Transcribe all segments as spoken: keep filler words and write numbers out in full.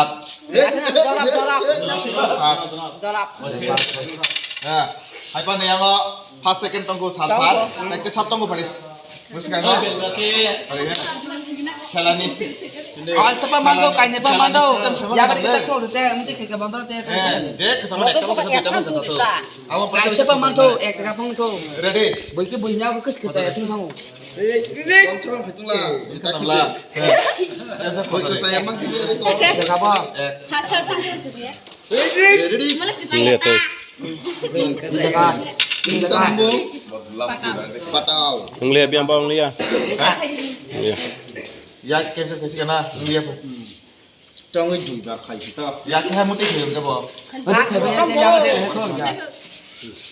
Hat. Dorap, dorap. Hat. Dorap. Ya. Hai pa ni yango first second tongko sal sal. Ekte sap tongko pari. Musi kango. Pari ya. Khela ni. Kal sapa mando, kanya pa mando. Ya bari kita kau te, mesti ke mando te. Eh, dek sama dek sama kita kita. Awo pa. Kal sapa mando, ek ka pong to. Ready. Boi ke boi nya ko kes ke ta sing thango. Kong chong phetung la. Ita khibla. Boi ko saya mang sini ready ko. Dekha ba. Ready. Lia tei. Tambo. Patal. Ang lia biang bang lia. Lia. Ya cancel kasi kana? Lia. Tongwi duibar khai si to. Ya khe muti khayung de bo.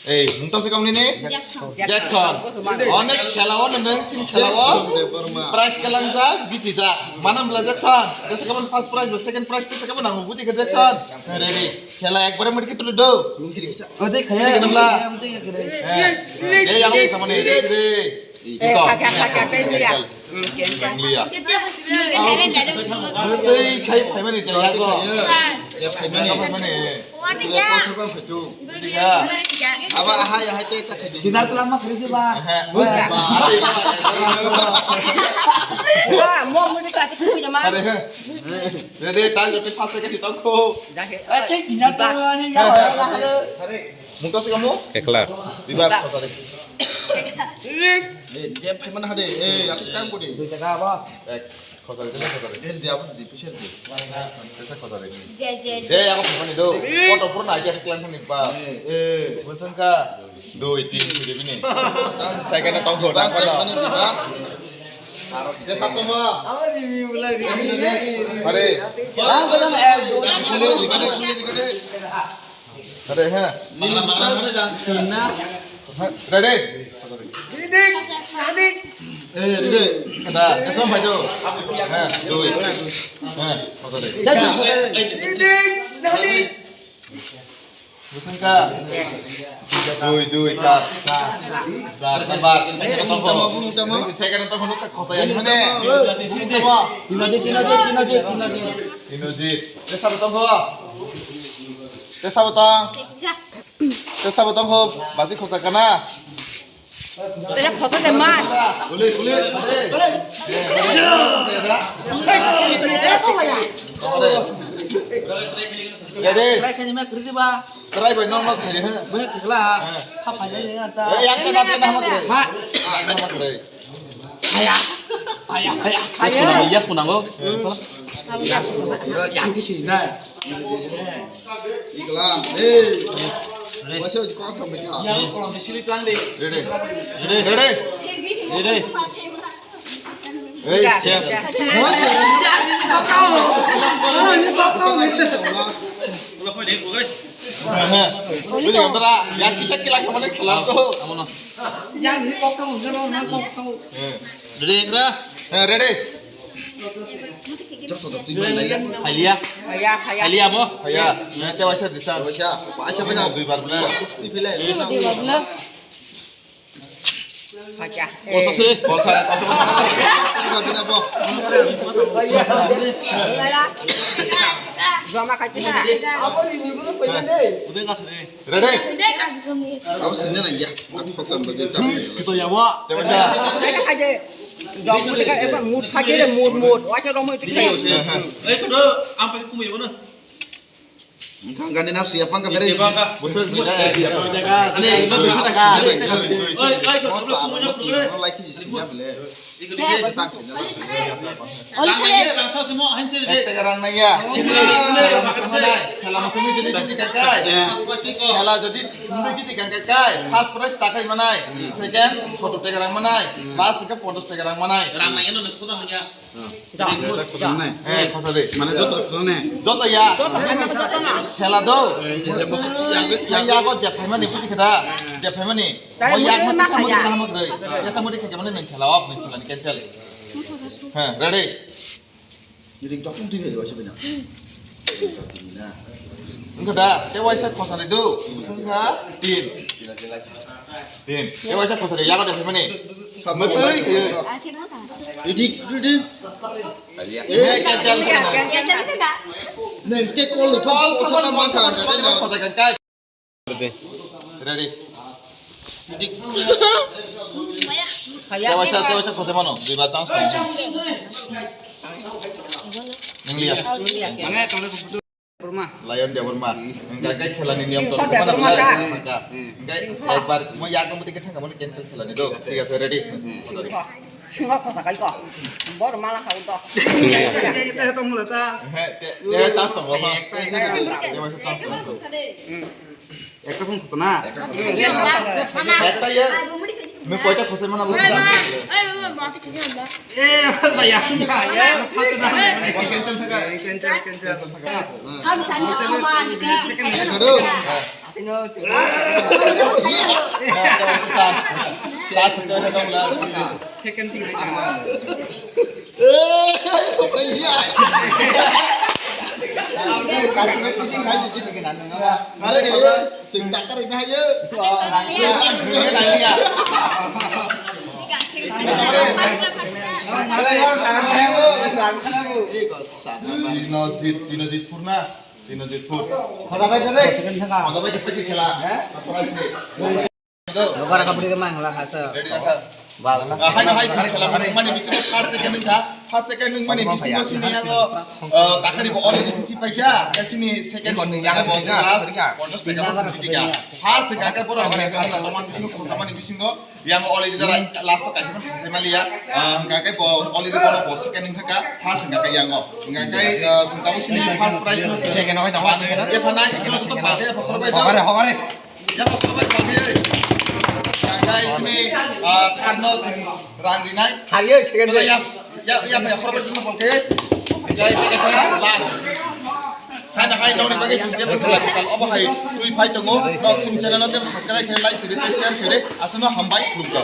Ei, nung tong se kamni ni? Jackson. Jackson. Onek khela o nung sing khela o. Jackson Debbarma. Prize kalangjak, jitijak. Manam bela Jackson. Tese kamon first prize ba second prize tese kamon nang buti ke Jackson. Ready. Khela ekbare mati kitu do. Ode khaya. Ini kenapa? Eh, eh, yang ini kamon ini. Eh, kaka, kaka, kaka, iya. Hmm, cancel. Lia. Tei khai phaimani te yago. Ya phaimani. Phaimani. Tua kau chapa phaitu. Ya. Aba ahai ahai te ta khai di. Kidar tu lama kiri ba. Wah, mau mau dekat itu punya mana? Ada. Ready, tahan tapi pas ke kita ko. Acik, kidar tu ni ya. Hari. Mungto sih kamu? Ikhlas. Bebas, sorry. Eh, je phaimani hade. Eh, ati tam ko di. Dui taka apa? Eh. Khotari, tesa khotari. Eh, di, apa di, pisa di. Tesa khotari. Je, je, je. Je, ako phone ni do. Koto pura na aja klan phone ni ba. Eh, eh. Bosong ka. Dui, tin, suri bini. Saya kena tong khotari. Bas, bas, bas. Je, sab tong ba. Are. Are, ha. Nini busa tina. Ha, ready? Ready? Ready? Eh, ready. Kada, kasam bhai do. Ha, dui. Ha, kota de. Ready? Ready? Bukan ka? Dui, dui, char, char. Char, tambar. Tambar, tambar. Second tambar, kota ya, mana? Tino jit, tino jit, tino jit, tino jit. Tino jit. Tesa tong ho. Tesa tong. Tesa botong ho, basi khosa kana? Tesa khosa de ma. Kuli, kuli. Ready? Try kani ma kriti ba. Try bai nong nong khali ha. Bai khla. Ha pa de na ta. Eh, yang ta na na ma kre. Ha. Yang ta ma kre. Haya. Haya, haya. Haya. Yang kunango. Yang di sini na. Ikla. Eh. Wasa ko sa me ka. Yang ko di sini tang de. Ready. Ready. Ready. Ready. Hey. Wala ko de ko. Buli antara yang kita kila kemana kila tu. Yang ni kok kau, yang ni kok kau. Ready, Indra? Eh, ready. Joto joto twi bai lai ya. Hailia. Haya, haya. Hailia mo? Haya. Nanti waisa disa. Waisa, waisa bana. Dui bar bela. Twi bai lai. Dui bar bela. Haya. Kosa se. Kosa, kosa. Bina bo. Joma kaki na. Udah kasih. Ready? Abo sini lagi ya. Aku kosong begitu. Kesel ya, Wak. Coba saya. Ayo aja. Jom, mereka apa, mood saja deh, mood, mood. Wajah romo itu kayak. Eh, kudu, ampai kumui mana? Engkang gani nafsi apa engkang beres? Bosor beda ya, siapa jaga? Ane, itu bisa tak sih? Oi, oi, kau sebelum kumui nak, bro. Lagi di sini ya, bele. Rang nangya, rang sa simo, hanse de. Ek taka rang nangya. Khela mutumi jodi jodi kakai. Khela jodi mutumi jodi kakai. First prize takai manai. Second, soto taka rang manai. Last ke ponchas taka rang manai. Rang nangya no, khuna nangya. Eh, khosa de. Mane joto khuna ne. Joto ya. Khela do. Ya go je phaimani buji kheda. Je phaimani. Mo yak mo tisa mo tisa mo gre. Tisa mo tisa mo ning khela op, ning khela ni cancel. Ha, ready. Ring tok tung tui waisa bina. Engka da, te waisa khosa ni do. Sengkha tin. Tin. Te waisa khosa ni, yago da phaimani. Sabai. Ready, ready. Eh, cancel. Neng te call ni phone call sa sama ma tha ka na. Khosa ka kai. Ready. Kaya. Tawa sa, tawa sa, khosa mano. Dui bar chance ko. Nanglia. Mane tole ko photo. Lion Debbarma. Engkai kai khela ni niyom to mana bela. Engkai ekbar mo yak mo tike thangka mo cancel khela ni do. Thik ase, ready. Singo khosa kai ko. Bor mala khau to. Kita tong mula sa. He, te, te chance to mo. Te chance to. Ekta phone khosa na? Ekta ya. Nwng koita khosa mana bo? Eh, bhaiya, ya, ya. Cancel thaka. Cancel, cancel. Sab sani saman. Second thaka do. Last thaka do la. Second thing. Eh, pokoknya. Are, eh, chwng dakar ina hayo. Tino jit, tino jit purna, tino jit pur. Khoda bai de. Khoda bai de peki khela. He? Lobar ka budi ke mang la khasa. Ready, ready. Ah, haino hai sini khela mani bisingo first second wngkha, first second wngmani bisingo sini yango, ah, takhari bo already fifty paikha, sini second wngkha bo ponchash taka. First wngkha khe borok mani sani toman bisingo khonsa mani bisingo. Yang already dara last o kaisa phano sai maliya. Ah, hingka khe bo already bono bo second wngkha kha, first hingka khe yang o. Hingka khe, ah, singkabo sini first prize no second o, second o. Ye phanai, second o, second o. Hogare, hogare. Ya pokor bai phalkhe. Hingka khe sini, ah, third no rang rinai. Ayo, second o. Ya, ya, ya, ya, pokor bai sini phalkhe. Hingka khe kaisa last. Hai na hai nongni bagwi sini table khulai khulai obo hai twi phai tongo. Nok sim channel no tei subscribe khe, like khe, share khe. Aswkno hambai khulumkha.